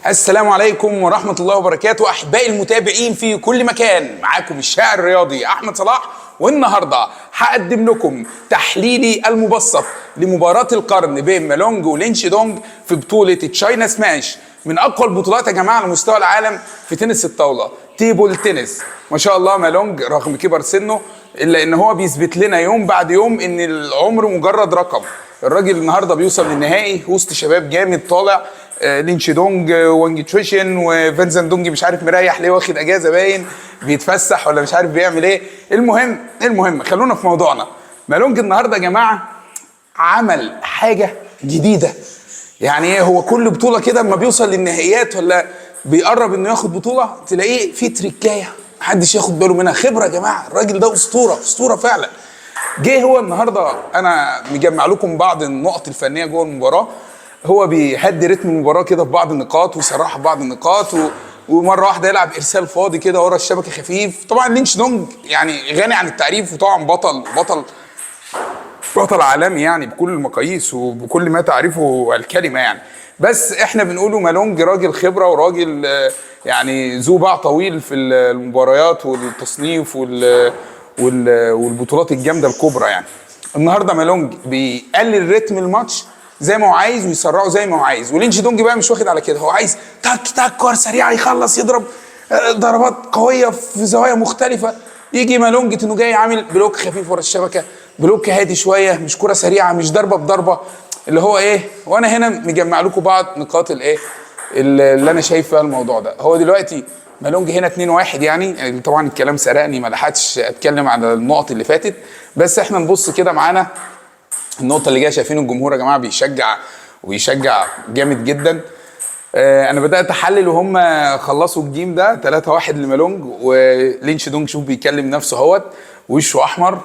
السلام عليكم ورحمة الله وبركاته أحبائي المتابعين في كل مكان، معاكم الشاعر الرياضي أحمد صلاح، والنهاردة هقدم لكم تحليلي المبسط لمباراة القرن بين مالونج ولينش دونج في بطولة تشاينا سماش، من أقوى البطولات يا جماعة على مستوى العالم في تنس الطاولة، table tennis. ما شاء الله مالونج رغم كبر سنة إلا إن هو بيثبت لنا يوم بعد يوم إن العمر مجرد رقم. الراجل النهارده بيوصل للنهائي وسط شباب جامد طالع، لينش دونج، وانج تشويشن، وفانزان دونج مش عارف مريح ليه، واخد اجازه باين بيتفسح ولا مش عارف بيعمل ايه. المهم خلونا في موضوعنا. مالونج النهارده يا جماعة عمل حاجة جديده. يعني ايه؟ هو كل بطوله كده اما بيوصل للنهائيات ولا بيقرب انه ياخد بطوله تلاقيه في تريكايه محدش ياخد باله منها. خبره يا جماعه، الراجل ده اسطورة اسطورة فعلا. جه هو النهارده، انا مجمع لكم بعض النقط الفنية جوه المباراة. هو بيهدي رتم المباراة كده في بعض النقاط ويسرعها في بعض النقاط ومرة واحدة يلعب ارسال فاضي كده ورا الشبكة خفيف. طبعا لينش دونج يعني غني عن التعريف، وطبعا بطل بطل بطل عالمي يعني بكل المقاييس وبكل ما تعرفه الكلمة يعني. بس احنا بنقوله مالونج راجل خبره وراجل يعني ذو باع طويل في المباريات والتصنيف والبطولات الجامدة الكبرى يعني. النهارده مالونج بيقلل رتم الماتش زي ما هو عايز ويسرعه زي ما هو عايز، ولينش دونج بقى مش واخد على كده، هو عايز تك تك كور سريعة يخلص يضرب ضربات قوية في زوايا مختلفة. يجي مالونج انه جاي عامل block خفيف ورا الشبكه، block هادي شويه، مش كره سريعة، مش ضربه بضربه، اللي هو ايه. وانا هنا مجمع لكم بعض نقاط الايه اللي انا شايف فيها الموضوع ده. هو دلوقتي مالونج هنا 2-1 يعني طبعا الكلام سرقني ما لحقتش اتكلم على النقط اللي فاتت، بس احنا نبص كده معانا النقطة اللي جاية. شايفين الجمهور يا جماعة بيشجع وبيشجع جامد جدا. انا بدات احلل وهم خلصوا ال game ده 3-1 لمالونج، ولينش دونج شوف بيكلم نفسه اهوت وشه احمر.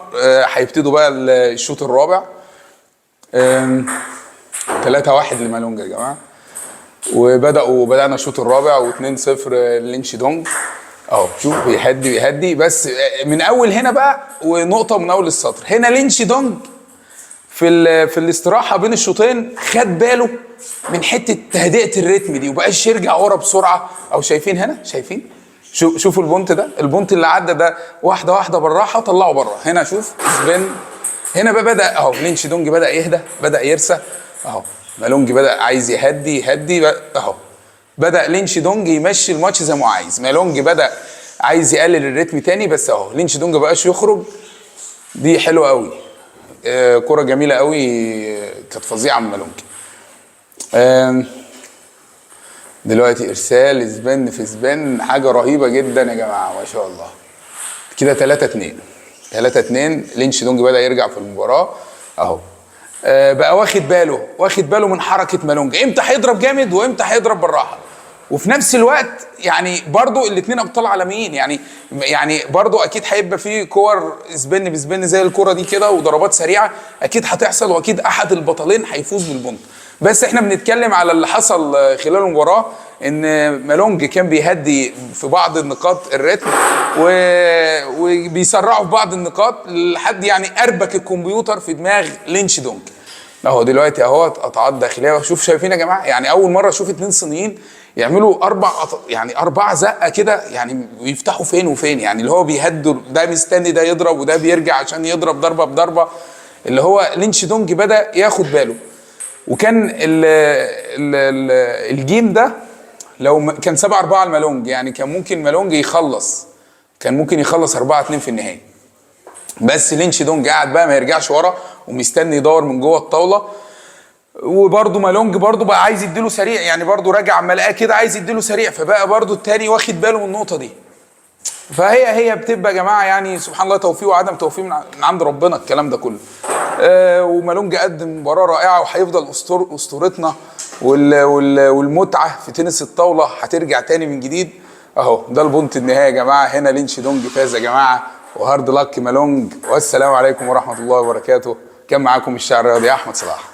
هيبتدوا بقى الشوط الرابع. 3-1 لمالونج يا جماعة، بدأنا الشوط الرابع و2-0 لينش دونج. اهو شوف بيهدي بيهدي، بس من اول هنا بقى ونقطة من اول السطر. هنا لينش دونج في الاستراحة بين الشوطين خد باله من حتة تهدئه الريتم دي وبقاش يرجع ورا بسرعة. او شايفين هنا، شايفين شوفوا ال point ده، ال point اللي عدى ده واحدة واحدة بالراحة طلعه بره. هنا شوف spin هنا بقى، بدا اهو لينش دونج بدا يهدى، بدا يرسى اهو. مالونج بدا عايز يهدي يهدي اهو، بدا لينش دونج يمشي الماتش زي ما هو عايز. مالونج بدا عايز يقلل الريتم تاني، بس اهو لينش دونج بقاش يخرج. دي حلوة قوي، كرة جميلة قوي، كانت فظيعة من مالونج. دلوقتي ارسال spin في spin، حاجة رهيبة جدا يا جماعة ما شاء الله. كده 3-2، 3-2، لينش دونج بدأ يرجع في المباراة اهو. بقى واخد باله من حركة مالونج، امتى هيضرب جامد وامتى هيضرب بالراحة. وفي نفس الوقت يعني برضو الاثنين ابطال عالميين، يعني برضو اكيد هيبقى في كور spin ب spin زي الكرة دي كده وضربات سريعة اكيد هتحصل، واكيد احد البطلين هيفوز بال point. بس احنا بنتكلم على اللي حصل خلال المباراة، ان مالونج كان بيهدي في بعض النقاط الريتم وبيسرعه في بعض النقاط لحد يعني اربك الكمبيوتر في دماغ لينش دونج. اهو دلوقتي اهو قطعات داخلية. شوف شايفين يا جماعة، يعني اول مرة اشوف اتنين صينيين يعملوا يعني اربع زقه كده، يعني ويفتحوا فين وفين، يعني اللي هو بيهدوا ده مستني ده يضرب وده بيرجع عشان يضرب ضربه بضربه. اللي هو لينش دونج بدا ياخد باله، وكان ال ال ال ال game ده لو كان 7-4 المالونج، يعني كان ممكن مالونج يخلص، كان ممكن يخلص 4-2 في النهاية. بس لينش دونج قاعد بقى ما يرجعش ورا ومستني يدور من جوه الطاولة، وبرده مالونج برده بقى عايز يديله سريع، يعني برده راجع عمال لقاه كده عايز يديله سريع، فبقى برده التاني واخد باله من النقطة دي. فهي هي بتبقى يا جماعة يعني سبحان الله توفيق وعدم توفيق من عند ربنا الكلام ده كله. ومالونج قدم مباراة رائعة وهيفضل اسطورتنا، والمتعة في تنس الطاولة هترجع تاني من جديد. اهو ده ال point النهائي يا جماعة، هنا لينش دونج فاز يا جماعة، و hard luck مالونج. والسلام عليكم ورحمة الله وبركاته. كان معاكم الشاعر الرياضي احمد صلاح.